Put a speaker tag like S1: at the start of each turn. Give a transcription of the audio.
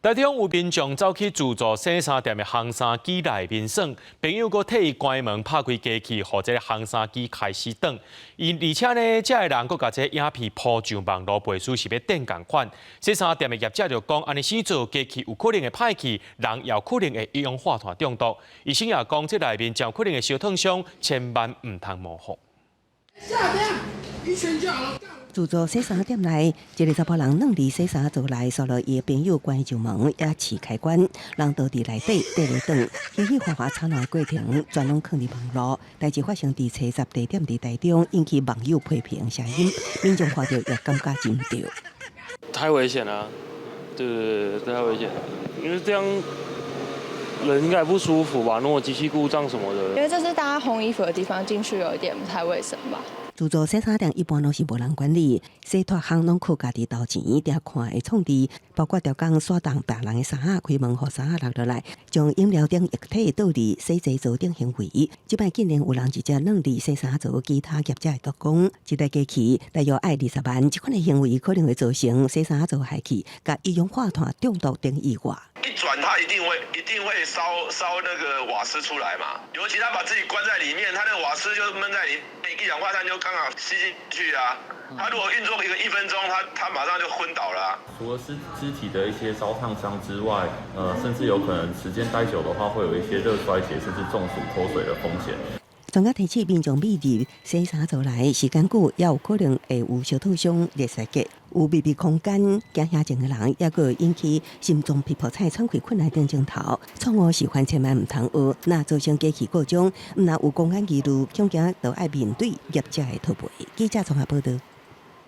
S1: 台中有民眾走去自助洗衫店的烘衫機內面耍，朋友閣替伊關門拍開機器，予這个烘衫機開始轉。伊而且呢，這个人閣共這个影片 po 上網路，背書是欲電仝款。洗衫店的業者就講，按呢死做機器有可能會歹去，人也有可能會一氧化碳中毒。醫生也講，這內面真有可能會燒燙傷，千萬毋通模仿。
S2: 一圈就好了。
S3: 自助洗衫店內，一个查埔人軟佇洗衫槽內，煞落伊的朋友關上門，也試開關，人倒佇內底綴咧轉，嘻嘻哈哈吵鬧的過程，全攏囥佇網路。代誌發生佇初十地點佇台中，引起網友批評聲音，民眾看著也感覺真毋對。
S4: 太危險了，對對對，太危險，因為這樣人應該不舒服吧？如果機器故障什麼的。
S5: 因為這是大家烘衣服的地方，進去有一點不太衛生吧。
S3: 自助洗衫店一般攏是無人管理，洗脫烘攏靠家己投錢，定看會創治，包括逐工刷動別人的衫仔，開門予衫仔落落來，將飲料頂液體倒佇洗衣槽頂行為。這擺竟然有人直接軟佇洗衫槽，其他業者會督講，這台機器大約愛20萬，這款的行為可能會造成洗衫槽害去，佮一氧化碳中毒等意外。
S6: 一轉，它一定會燒那個瓦斯出來嘛。尤其他把自己關在裡面，他那個瓦斯就悶在裡面，一氧化碳就剛好吸進去啊。他如果運作一個1分鐘，他馬上就昏倒了。
S7: 除了是肢體的一些燒燙傷之外，甚至有可能時間待久的話，會有一些熱衰竭，甚至中暑脫水的風險。
S3: 專家提醒民眾，覕入洗衫槽內時間久，也有可能會有燒燙傷、熱衰竭。有密閉空間驚嚇症的人，也會引起心臟噼噗菜、喘氣困難等症頭。錯誤示範千萬毋通學，若造成機器故障，毋若有公安疑慮，恐驚都愛面對業者的討賠。記者綜合報道。